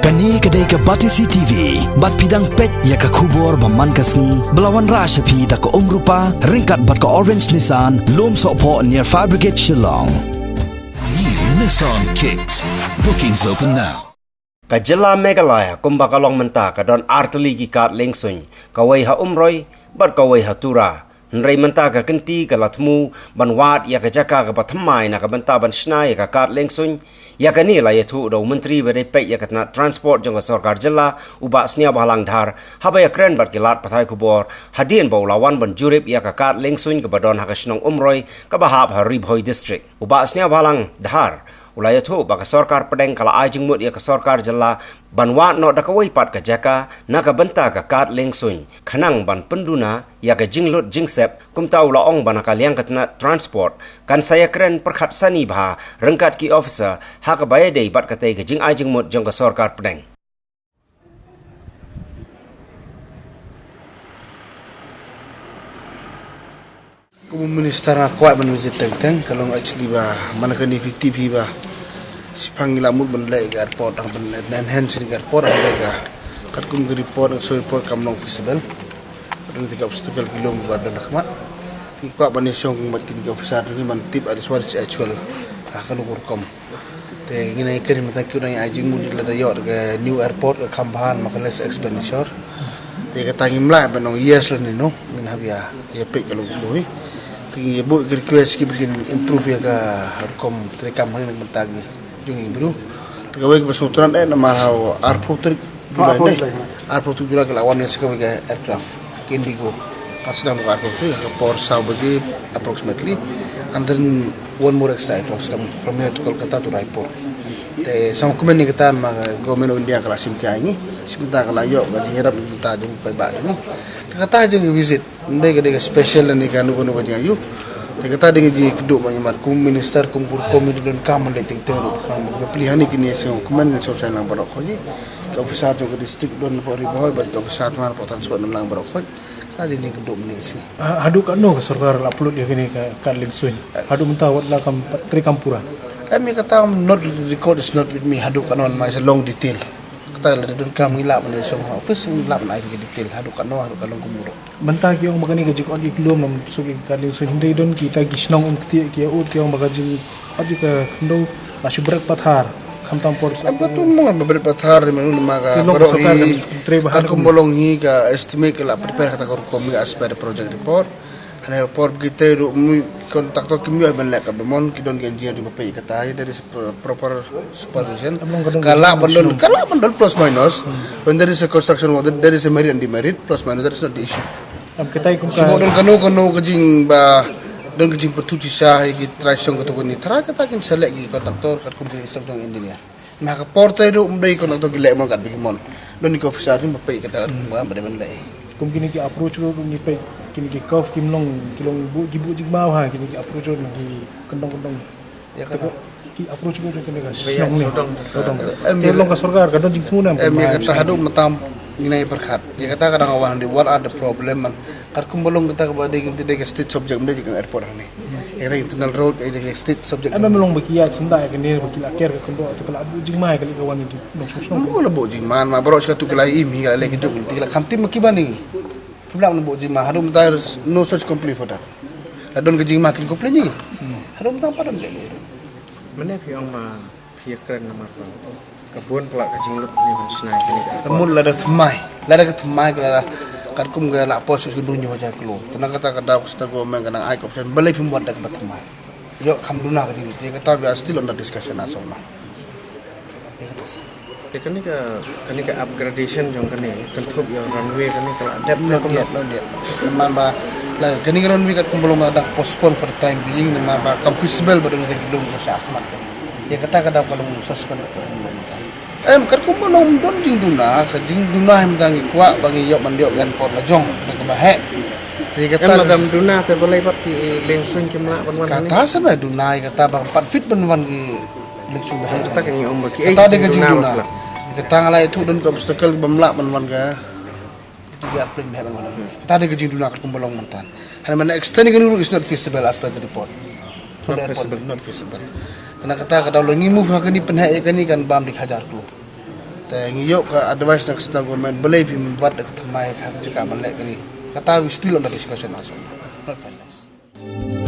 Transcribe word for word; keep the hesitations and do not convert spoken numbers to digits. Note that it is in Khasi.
Kane ka dei ka Batesi T V, bad phi dang peit ïa ka khubor ba man ka sngi, ba la wanrah sha phi da ka Umrupa, ryngkat bad ka Orange Nissan, Lumsohphoh near Fire Brigade Shillong. New Nissan Kicks. Bookings open now. Ka jylla Meghalaya kumba ka long mynta ka don artylli ki kad liengsuiñ, kawei ha Umroi, bad kawei ha Tura. Hynrei mynta ka kynti ka la thmu ban wad ïa ka jaka kaba thymmai na ka bynta ban shna ïa ka kad liengsuiñ. Ïa kane la ïathuh da u Myntri ba dei peit ïa ka tnat transport jong ka sorkar jylla, u Bah Sniawbhalang Dhar, haba ïakren bad ki lad pathai khubor hadien ba u la wan ban jurip ïa ka kad liengsuiñ kaba don ha ka shnong Umroi kaba hap ha Ri Bhoi District. U Bah Sniawbhalang Dhar u la ïathuh ba ka sorkar pdeng ka la ai jingmut ïa ka sorkar jylla ban wad noh da kawei pat ka jaka na ka bynta ka kad liengsuiñ, khnang ban pynduna ïa ka jinglut jingsep. Kumta u la ong ba na ka liang ka tnat transport kan sa ïakren pyrkhat sani bha ryngkat ki officer ha kaba ïadei bad katei ka jingai jingmut jong ka sorkar pdeng. Kum u minister nga kwah ban visit teng teng, ka long actually ba man kane phi tip hi ba shiphang ngi la mut ban leh ka airport, hang ban enhance ka airport, hang ka katkum ka report, ka sooi report kam long feasible. Don ki obstacle ki long ba don khmat. Ngi kwah ban ïashong bad kine ki officer ngi ban tip ar suar chi actual ha ka long rukom. Te ngi nang ïakren mynta ki dang ai jingmut lada ïoh ka new airport ka kham bha ma ka less expenditure. Te kata ngim lah ban ong yes lane no, ngin hap ïa, ïa peit ka long kumno hi. Te ngi ïa buh ki request ki ba kin improve ïa ka rukom treikam hangne na ka bynta ki jong ngi bru. Te kawei kaba sngewtynnat eh namar ha u arphew tarik July ne. Arphew tarik July ka la wan ïa sa kawei ka aircraft ka Indigo. Ka sdang ka arphew tarik ka por saw baje approximately. And then one more extra aircraft coming from here to Kolkata to Raipur. Te sa kumne ni kata ma ka Government of India ka la shim ki ai ngi. Shim ta ka la ïoh ka jingïarap mynta jong paidbah jong ngi. Te kata jong ngi visit. Ym dei ka dei ka special lane kano kano ka jingaiu. Te kata dei ka jingkyrduh ba ngi mar kum minister kum kur kum i don kam leh teng teng ruh khnang ba pli hani kine sngewkmen ngi sngewsai lang baroh khoit. Ka officer jong ka district don hapoh Ri Bhoi bad ka officer jong hapoh Thanswat don lang baroh khoit. Kata dei ka jingkyrduh mynne ka sngi. Ha-, haduh katno ka sorkar la upload ïa kine ka kad liengsuiñ? Haduh mynta wat la kam pat trei kam pura? Em, ïa kata not record is not with me. Haduh katno ma is a long detail. Kata la don kam ngi lah ban ïa song ha office ngi lah ban ai ka detail. Haduh katno, haduh ka long kumno ruh. Mynta ki ong ba kane ka jingkot ki klum lam suk ki kad liengsuiñ, hynrei don kita ki shnong Umktieh ki ïa ud ki ong ba ka jingkot ki ka khyndew la shu bret pathar. Khamtam por. Em, ka tum mo ba bret pathar ne manu ma ka baroh hi. Katkum ba long hi ka estimate ka la prepare kata ka rukom hi as per the project report. Hane por ki te ruh mu contractor kim ïoh ban leh ka ba mon ki don ki engineer ki ba peit kata hi, there is a pro-, proper supervision. Ka lah ban don, ka lah ban don plus minus. When there is a construction work, there is a merit and demerit, plus minus, that is not the issue. Em, kita i kum ka. Shu ba don kano kano ka jing ba don ka jingpynthut shisha ha ki trai shong kata kani, trai kata kin select ki contractor katkum ki instruction engineer. Na ka por te ruh ym dei contractor ki leh mon kat ba ki mon. Don ki officer kin ba peit kata ba ba dei ban leh. Kum kine ki approach road kum ngi peit kine ki curve kim long ki long buh ki buh jingma ha kine ki approach road ki kyndong kyndong. Ïa kata. Ki approach road kine ka shnong ne. Sawdong. Em, te long ka sorkar ka don jingthmu ne. Em, ïa kata haduh mynta ngi nang ïa pyrkhat. Ïa kata ka dang wan di what are the problem man. Katkum ba long kata kaba dei ka dei ka state subject ym dei ka airport hangne. Ïa kata internal road ïa ka state subject. Em, em long ba ki ïa synda ïa kane ba ki la ker ka kyndoh te ka la buh jingma ïa ka leh ka wan ïa ki nongshong shnong. Ym la buh jingma ma baroh shi katto ki la im hi ka la leh ki juk ki la kham tim ma ki ba ni. Ki la buh jingma haduh mynta no such complaint for that. La don ka jingma kin complain hi. Haduh mynta pa don ka. Mynne phi ong ma phi ïa kren namar ba ka bun pla ka jinglut ni ban shna ïa kane ka. Ka mut lada thymmai, lada ka thymmai ka lada katkum ka la pos ka duh hynñiew hajar klur. Te na kata ka daw ka state government ka nang ai ka option balei phim wad da kaba thymmai. Ïoh kham duna ka jinglut. Ïa kata we are still under discussion as of now. Ïa kata sa. Te kane ka, kane ka upgradation jong kane, kynthup ïa runway kane ka la dep. Not yet, not yet. Namar ba la kane ka runway katkum ba long ka dang postpone for the time being namar ba kam feasible ba dang ka dang ka shah khmat ka. Ïa kata ka daw ka long suspend ka long. Em, katkum ba long don jingduna, ka jingduna hi mynta ngi kwah ba ngi ïoh ban ïoh airport la jong, na kaba heh. Te ïa kata. Em, la dam duna te balei pat ki liengsuiñ kim lah ban wan hangne. Kata sa ba duna, ïa kata ba pat fit ban wan ki liengsuiñ ba heh. Kata ka ngi ong ba ki. Kata dei ka jingduna. Kata nga la ïathuh don ka obstacle bym lah ban wan ka. Kata dei ka jingduna katkum ba long mynta. Hynrei mynta extend kane ruh is not feasible as per the report. Not feasible. Not feasible. Te na kata ka daw la ngi move ha kane pynheh ïa kane kan bam dik hajar klur. Te ngi ïoh ka advice na ka central government, balei phim bat da ka thymmai ha ka jaka ban leh kane. Kata we still under discussion as of now. Not finalized.